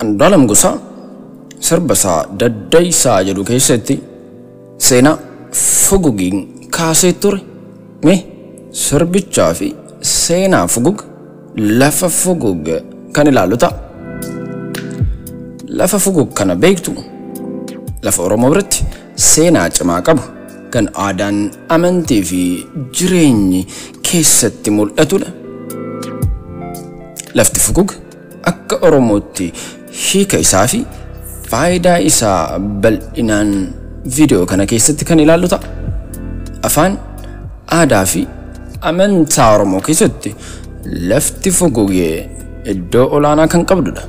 Andu'aalem Gosaa sirba isaa Daddaysaa jedhu keessatti seenaa Fugugiin kaasee ture. Mee sirbichaa fi seenaa Fugug lafa Fugug kan ilaalu ta'a. Lafa Fugug kana beektu lafa Oromoo biratti seenaa cimaa qabu kan aadaan amantii fi jireenyi keessatti mul'atudha. Lafti Fugug akka Oromootti hiika isaa fi faayidaa isaa bal'inaan viidiyoo kana keessatti kan ilaallu ta'a. Afaan, aadaa fi amantaa Oromoo keessatti lafti Fugugee iddoo olaanaa kan qabdudha.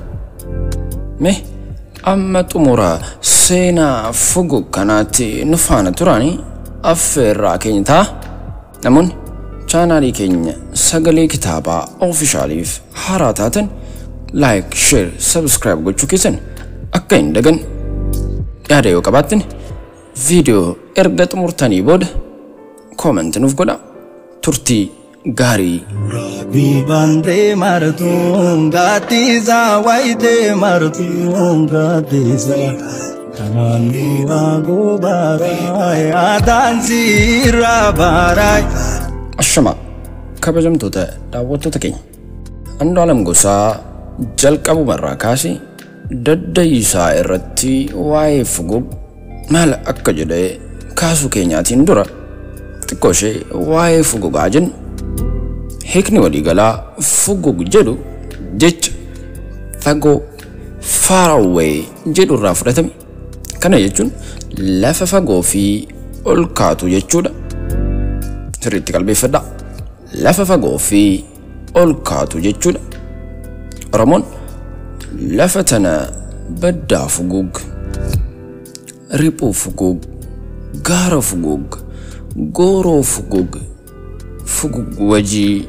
Mee amma xumura seenaa Fugug kanaatti nu faana turanii affeerraa keenya ta'a. Namoonni chaanaalii keenya Sagalee Kitaabaa Oofishaaliif haaraa taatan like, share, subscribe gochuu keessan akka hin daganne. Yaada yoo qabaattan viidiyoo erga xumurtanii booda comment nuuf godhaa. Turtii gaarii. Bibandee martuun gaattisaa wayitee martuun gaattisaa. Kanaan du'a gobaraa yaadaan siirraa baraa. Ashamaa kabajamtoota daawwattoota keenya. Andu'aalem Gosaa jalqabumarraa kaasee Daddaysaa irratti waa'ee Fugug maal akka jedhe kaasuu keenyaatiin dura xiqqoo ishee waa'ee Fugugaa jennu. Hiikni waliigalaa Fugug jedhu jecha fagoo far away jedhu irraa fudhatame. Kana jechuun lafa fagoo fi ol kaatu jechuudha. Sirriitti qalbeeffadhaa. Lafa fagoo fi ol kaatu jechuudha. Oromoon lafa tana baddaa Fugug, riphuu Fugug, gaara Fugug, gooroo Fugug, Fugug wajii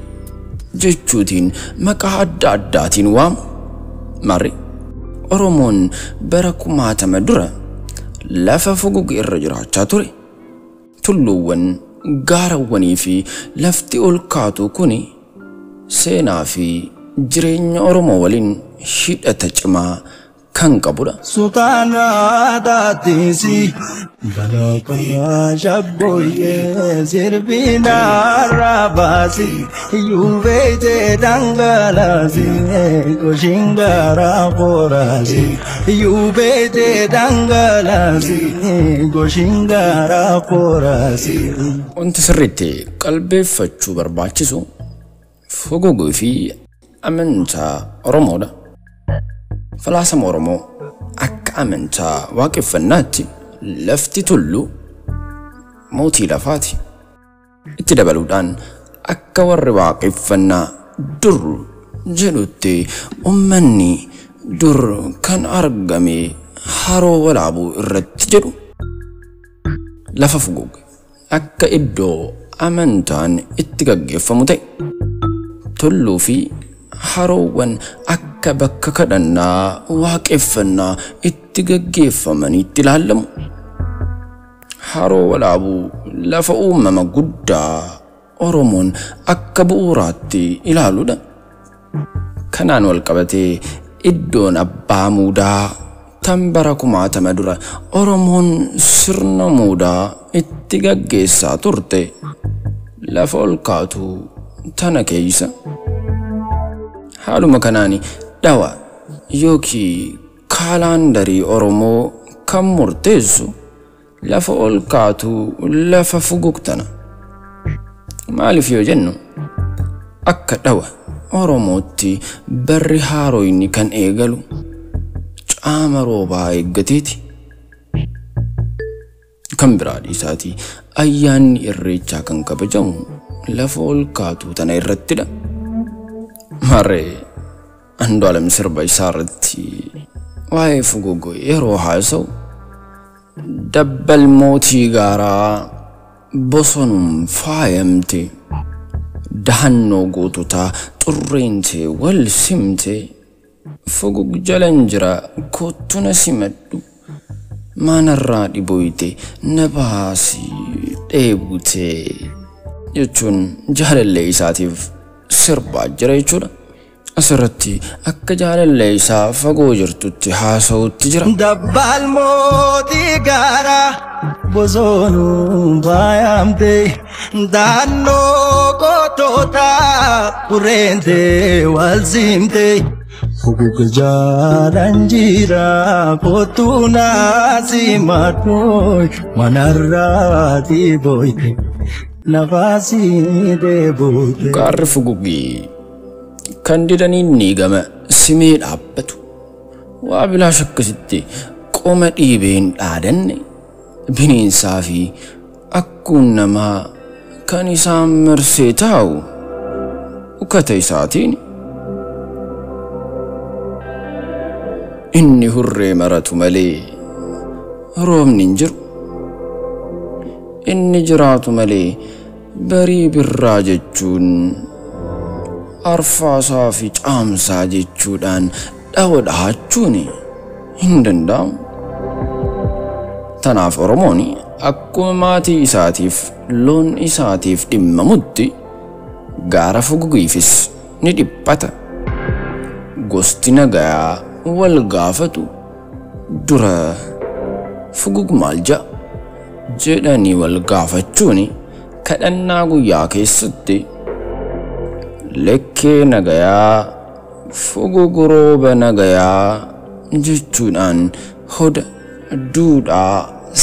jechuutiin maqaa adda addaatiin waamu. Marri Oromoon bara 10,000 dura lafa Fugug irra jiraachaa ture. Tulluuwwan, gaarawwanii fi lafti ol kaatu kuni seenaa fi jireenya Oromoo waliin hidhata cimaa kan qabudha. Sultaana taatisi balakana shabbooyyee sirbina rabaasi yuubeete dhangalaasi goshingara qoraasi yuubeete dhangalaasi goshingara qoraasi. Wanti sirriitti qalbeeffachuu barbaachisu Fuguguu fi amantaa Oromoodha. Falaasama Oromoo akka amantaa waaqeffannaatti lafti tullu mootii lafaati. Itti dabaluudhaan akka warri waaqeffannaa dur jedhutti uummanni dur kan argame haroo Walaabuu irratti jedhu. Lafa Fugug akka iddoo amantaan itti gaggeeffamu ta'e. Tulluu fi haroowwan akka bakka kadhannaa waaqeffannaa itti gaggeeffamaniitti ilaalamu. Haroo Walaabuu lafa uumama guddaa Oromoon akka bu'uuraatti ilaaludha. Kanaan wal qabatee iddoon abbaa muudaa tan bara 10,000 dura Oromoon sirna muudaa itti gaggeessaa turte lafa ol kaatu tana keessa. Haaluma kanaan dhawa yookiin kaalaandarii Oromoo kan murteessu lafa ol kaatu lafa Fugug tana. Maaliif yoo jennu akka dhawa Oromootti barri haaroyni kan eegalu caama roobaa eeggateeti. Kan biraa dhiisaatii ayyaanni irreechaa kan kabajamu lafa ol kaatu tana irrattidha. Maree Andu'aalem sirba isaa irratti waa'ee Fugug yeroo haasa'u dabbal mootii gaaraa bosonuun faayamte dahannoo goototaa xurreente wal simte Fugug jalan jira kottu na simadhu maanarraa dhiboyte na baasii dheebute jechuun jaalallee isaatiif sirbaa jira jechuudha. Asirratti akka jaalallee isaa fagoo jirtutti haasa'utti jira. Dabbaal mootii gaaraa bosonuun faayamte daannoo qottootaa kurreentee wal simte Fuguga jaalan jira kottu naasi matooy manarraati booyte nafaasi deeboote. Gaarri fugugii kan didaniin ni gama simee dhaabbatu. Waa bilaash akkasitti qoma dhiibeen dhaadanne bineensaa fi akkuun namaa kan isaan marsee taa'u ukkata isaatiin. Inni hurree maratu malee roobni hin jiru. Inni jiraatu malee barii birraa jechuun arfaasaa fi caamsaa jechuudhaan dhawa dhahachuun hin danda'amu. Tanaaf Oromoon akkuma maatii isaatiif loon isaatiif dhimmamutti gaara fugugiifis ni dhiphata. Gosti nagayaa wal gaafatu dura fugug maal ja'a jedhanii wal gaafachuun kadhannaa guyyaa keessatti lekkee nagayaa fugug rooba nagayaa jechuudhaan hoda duudhaa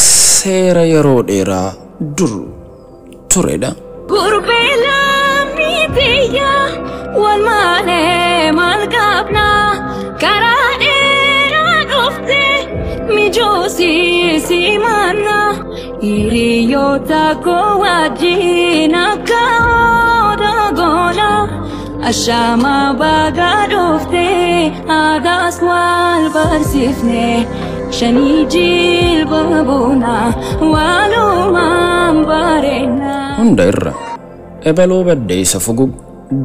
seera yeroo dheeraa dur turedha. Gurbee lammii wal malee maal qabnaa karaa dheeraa dhufte mijoosii simannaa hiriyoota koo wajjin akka odaa goonaa ashama baga dhufte aadaas wal barsiifne shanii jilba boonaa walumaan bareennaa. Hunda irra ebaloo baddeessa fugug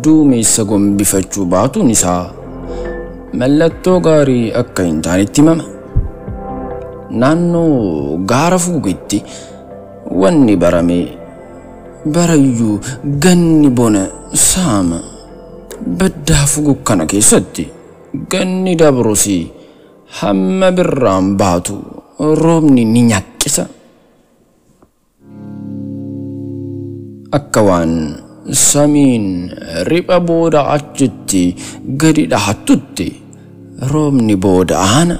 duumessa gombifachuu baatuun isaa mallattoo gaarii akka hin taanetti himama. Naannoo gaara fugugitti wanni barame barayyuu ganni bona saama. Baddaa fugug kana keessatti ganni dabrusii hamma birraan baatu roobni ni nyaqqisa. Akka waan samiin ripha booda achitti gadi dhahattutti roobni booda aana.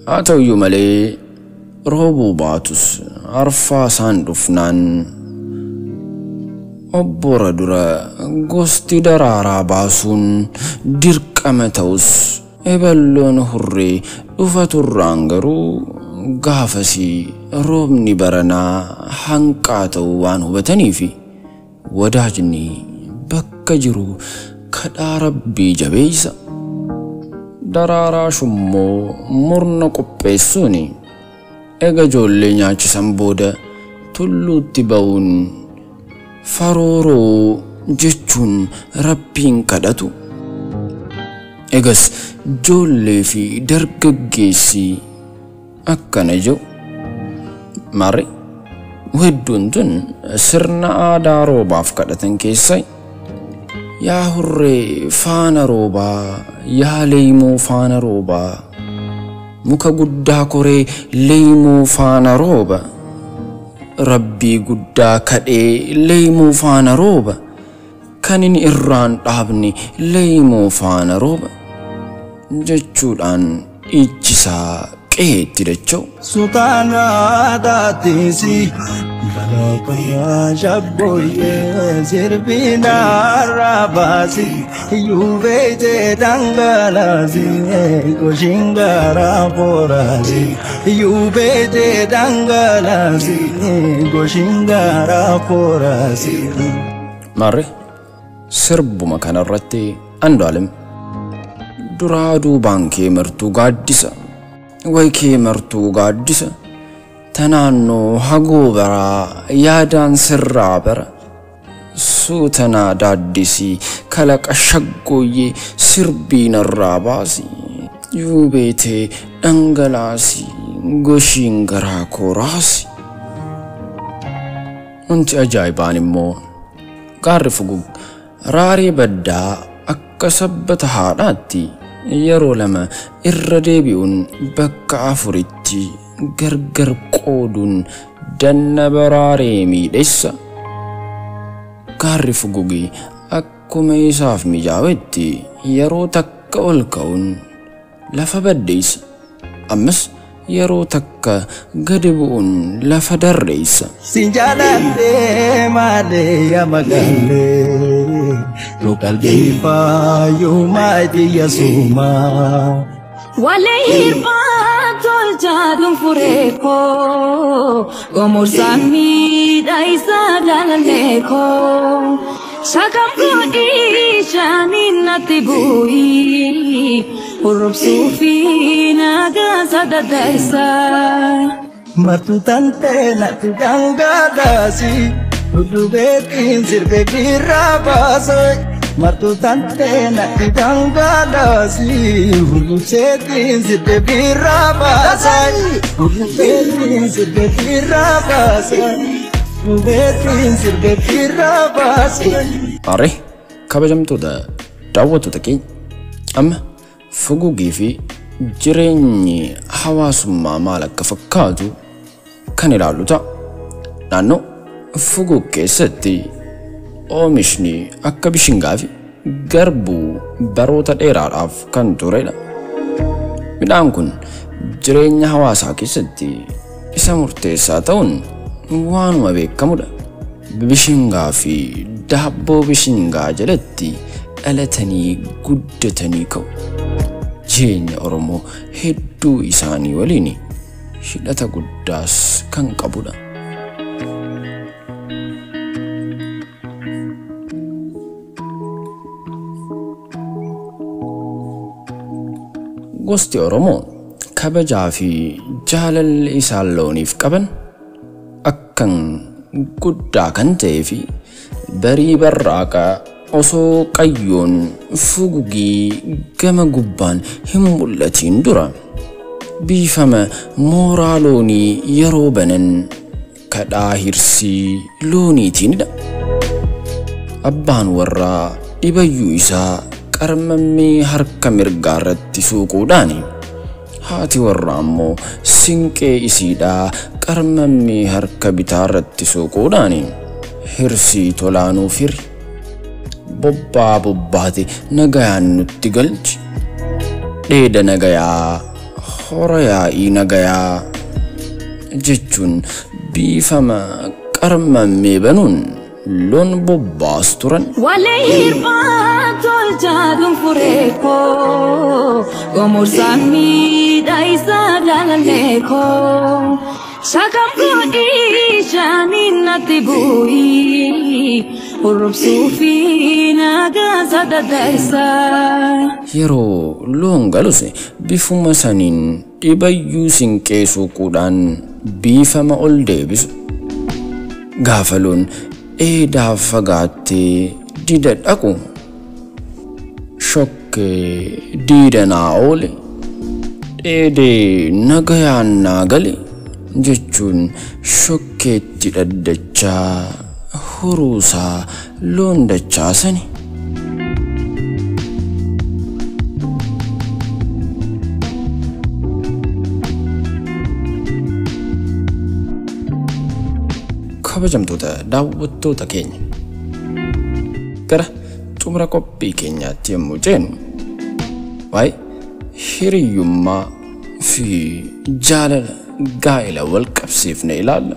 Haa ta'uyyuu malee roobuu baatus arfaasaan dhufnaan obbora dura gosti daraaraa baasuun dirqama ta'us eballoon hurree dhufa turraan garuu gaafasii roobni baranaa hanqaa ta'uu waan hubataniifi wadaajni bakka jiru kadhaa rabbii jabeessa. Daraaraa shummoo murna qopheessuun ega ijoollee nyaachisan booda tulluutti ba'uun farooroo jechuun rabbiin kadhatu. Egas ijoollee fi dargaggeessi akkana jedhu. Marri hedduun tun sirna aadaa roobaaf kadhatan keessaa yaa hurree faana roobaa, yaa leeymoo faana roobaa, muka guddaa koree leeymoo faana rooba, rabbii guddaa kadhee leeymoo faana rooba, kan inni irraan dhaabne leeymoo faana rooba jechuudhaan ijjisaa qe'eetti dacha'u. Sultana daatisi balaa shaggooyyee sirbina rabaasi yuubeete dhangalaasi goshingaara fooraasi yuubeete dhangalaasi goshingaara fooraasi. Marri sirbuma kanarratti Andu'aalem duraa duubaan kee martuu gaaddisa. Way kee martuu gaaddisa. Tanaannoo hagoo baraa yaadaan sirraa bara. Suutanaa daaddisii kalaqa shaggooyyee sirbii narraa baasi. Yuubeetee dhangalaasii goshiin garaa kooraasi. Wanti ajaa'ibaan immoo gaarri fugug raaree baddaa akka sabbata haadhaatti yeroo lama irra deebi'uun bakka afuritti gargar qooduun danna baraaree miidheessa. Gaarri fugugii akkuma isaaf mijaa'etti yeroo takka ol ka'uun lafa baddeessa. Ammas yeroo takka gadi bu'uun lafa darreessa. Sin jaaladhee malee yaa magaalee nu qalbii fayyummaa itti suumaa. Walee hirbaa tolchaa dhuunfuree koo gomorsaan miidhaa isaa jaalallee koo shakam godhii shaaniin natti bu'ii hurrubsuu fi nagaa sadaddeessa. Martuu tantee natti dhangala'aasi duddubeetiin sirbe birraa baasee. Martuu tantee natti dhangala'aasi hurrubseetiin sirbe birraa baasee. Hurrubseetiin sirbe birraa baasee. Hurrubseetiin sirbe birraa baasee. Are kabajamtoota daawwattoota keenya amma fugugii fi jireenyi hawaasummaa maal akka fakkaatu kan ilaallu ta'a. Naannoo fugug keessatti oomishni akka bishingaa fi garbuu baroota dheeraadhaaf kan turedha. Midhaan kun jireenya hawaasaa keessatti isa murteessaa ta'uun waanuma beekamudha. Bishingaa fi daabboo bishingaa jalatti dhalatanii guddatanii ka'u. Jireenya Oromoo hedduu isaanii waliin hidhata guddaas kan qabudha. Gosti Oromoo kabajaa fi jaalalli isaan looniif qaban akkan guddaa kan ta'ee fi barii barraaqaa osoo qayyoon fugugii gama gubbaan hin mul'atiin dura biifama mooraa loonii yeroo banan kadhaa hirsii looniitiinidha. Abbaan warraa dhibayyuu isaa qarmammee harka mirgaa irratti suuquudhaan haati warraa immoo sinqee isiidhaa qarmammee harka bitaa irratti suuquudhaan hirsii tolaanuu firi. Bobbaa bobbaate nagayaan nutti galchi. Dheeda nagayaa, hora yaa'ii nagayaa jechuun biifama qarmammee banuun loon bobbaas turan. Walee hirbaa tolchaa dhuunfuree koo gomorsaan miidhaa isaa jaalallee koo shakam godhii shaaniin natti bu'ii hurrubsuu fi nagaa sadaddeessa. Yeroo loon galus bifuma saniin dhibayyuu sinqee suuquudhaan biifama ol deebisu. Gaafa loon dheedaaf fagaattee dida dhaqu shokkee diida naa oole dheedee nagayaan naa gale jechuun shokkeetti dhaddachaa huruusaa loon dachaasani. Kabajamtoota daawwattoota keenya gara xumura qophii keenyaatti yommuu ceenu waa'ee hiriyyummaa fi jaalala gaa'ela wal qabsiifne ilaalla.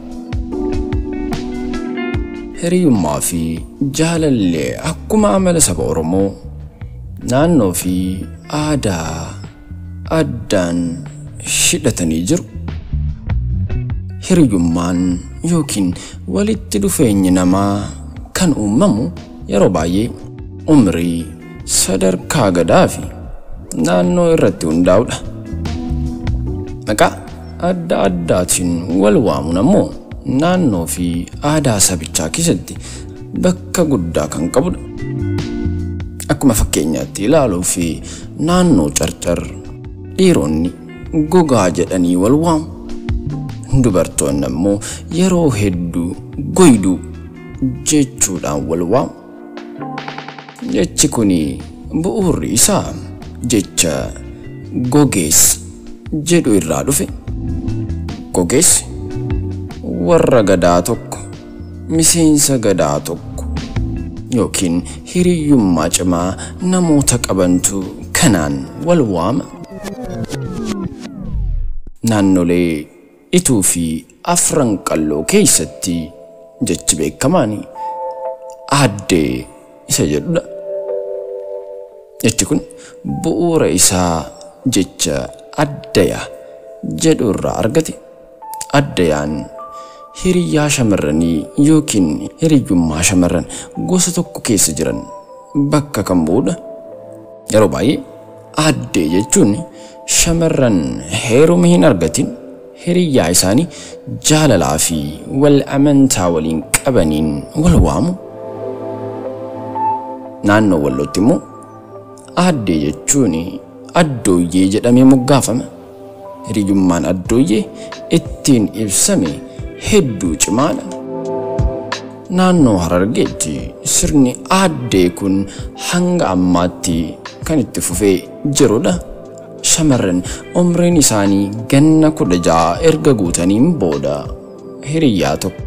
Hiriyyummaa fi jaalalli akkuma amala saba Oromoo naannoo fi aadaa addaan hidhatanii jiru. Hiriyyummaan yookiin walitti dhufeenyi namaa kan uumamu yeroo baay'ee umrii, sadarkaa gadaa fi naannoo irratti hundaa'udha. Maqaa adda addaatiin wal waamuun ammoo naannoo fi aadaa sabichaa keessatti bakka guddaa kan qabudha. Akkuma fakkeenyaatti ilaaluu fi naannoo Carcar dhiironni gogaa jedhanii wal waamu. Dubartoonni ammoo yeroo hedduu goyduu jechuudhaan wal waamu. Jechi kun bu'uurri isaa jecha gogeessa jedhu irraa dhufe. Gogeessi warra gadaa tokko, miseensa gadaa tokko yookiin hiriyyummaa cimaa namoota qabantu kanaan wal waama. Naannolee Ituu fi Afran Qalloo keessatti jechi beekamaan aaddee isa jedhudha. Jechi kun bu'uura isaa jecha addaya jedhu irraa argate. Addayaan hiriyyaa shamarranii yookiin hiriyyummaa shamarran gosa tokko keessa jiran bakka kan bu'udha. Yeroo baay'ee aaddee jechuun shamarran heeruma hin argatin hiriyyaa isaanii jaalalaa fi wal amantaa waliin qabaniin wal waamu. Naannoo Wallootti immoo aaddee jechuun addooyyee jedhamee moggaafama. Hiriyyummaan addooyyee ittiin ibsame hedduu cimaadha. Naannoo Harargeetti sirni aaddee kun hanga ammaatti kan itti fufee jirudha. Shamarran umriin isaanii ganna 16 erga guutaniin booda hiriyyaa tokko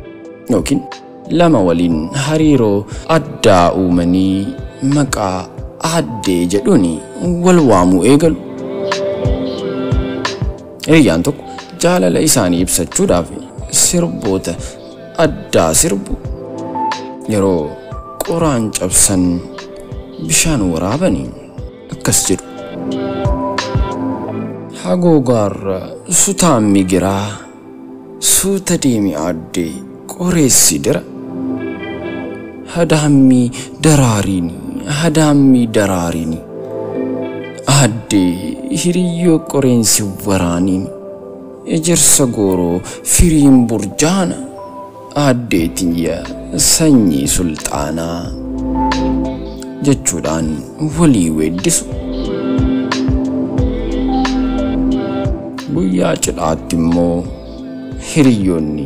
yookiin lama waliin hariiroo addaa uumanii maqaa aaddee jedhuun wal waamuu eegalu. Hiriyyaan tokko jaalala isaanii ibsachuudhaaf sirboota addaa sirbu. Yeroo qoraan cabsan bishaan waraabanii akkas jedhu. Hagoogaarra sutaan migiraa, suuta deemi aaddee qoreessi dira. Hadaammii daraariini, hadaammii daraariini. Aaddee hiriyyoo qoreensi waraaniin, ejersa gooroo firiin burjaana, aaddee tiyya sanyii sulxaanaa jechuudhaan walii weeddisu. Guyyaa cidhaatti immoo hiriyyoonni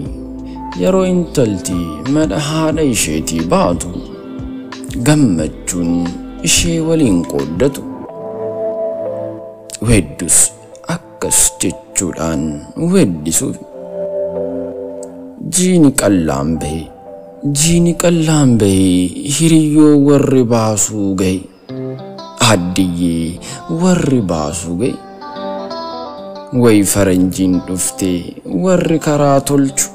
yeroo intalti mana haadha isheetii baatu gammachuun ishee waliin qooddatu. Weeddus akkas jechuudhaan weeddisuuf. Jiini qallaan bahe, jiini qallaan bahe, hiriyyoo warri baasuu gahe, aaddiyyee warri baasuu gahe. Way faranjiin dhuftee warri karaa tolchu,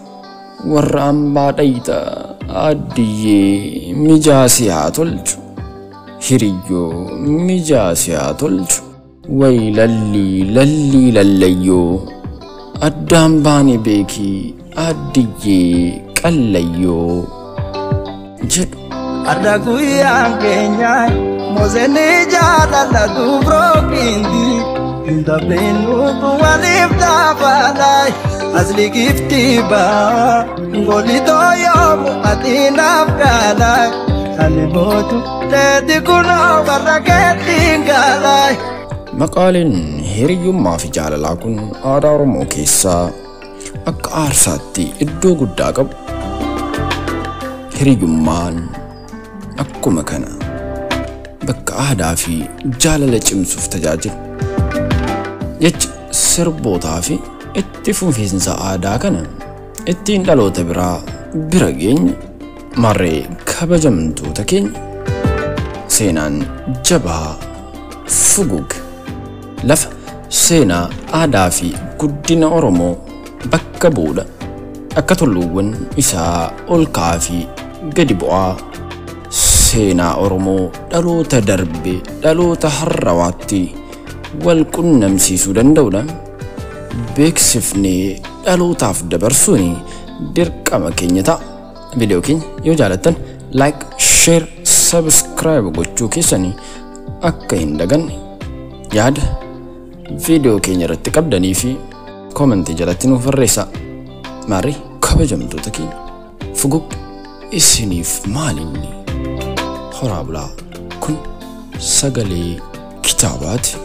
warra hambaa dhayita aaddiyyee mijaasi haa tolchu, hiriyyoo mijaasi haa tolchu. Way lallii lallii lallayyoo addaan baane beekii aaddiyyee qallayyoo jedhu. Arda guyyaan keenya mooseenni jaalala dubroo qindi Dabeenuutu waliif dhaabalaay asli giftii baa golitoo yoomu ati naaf gaalaay ani bootu teeti kunoo warra keetiin gaalaay. Maqaaleen hiriyyummaa fi jaalalaa kun aadaa Oromoo keessaa akka aarsaatti iddoo guddaa qabu. Hiriyyummaan akkuma kana bakka aadaa fi jaalala cimsuuf tajaajilu. Jecha sirbootaa fi itti fufiinsa aadaa kana ittiin dhaloota biraa bira geenya. Marree kabajamtoota keenya seenaan jabaa fugug lafa seenaa aadaa fi guddina Oromoo bakka bu'uudha. Akka tulluuwwan isaa ol ka'aa fi gadi bu'aa seenaa Oromoo dhaloota darbe dhaloota harrawaatti wal qunnamsiisuu danda'udha. Beeksifnee dhalootaaf dabarsuun dirqama keenya ta'a. Viidiyoo keenya yoo jaalattan like, share, subscribe gochuu keessanii akka hin daganne. Yaada viidiyoo keenya irratti qabdanii fi koomentii jalatti nuuf barreessaa. Maarree kabajamtoota keenya fugug isiniif maalinni? Horaa bulaa. Kun sagalee kitaabaati.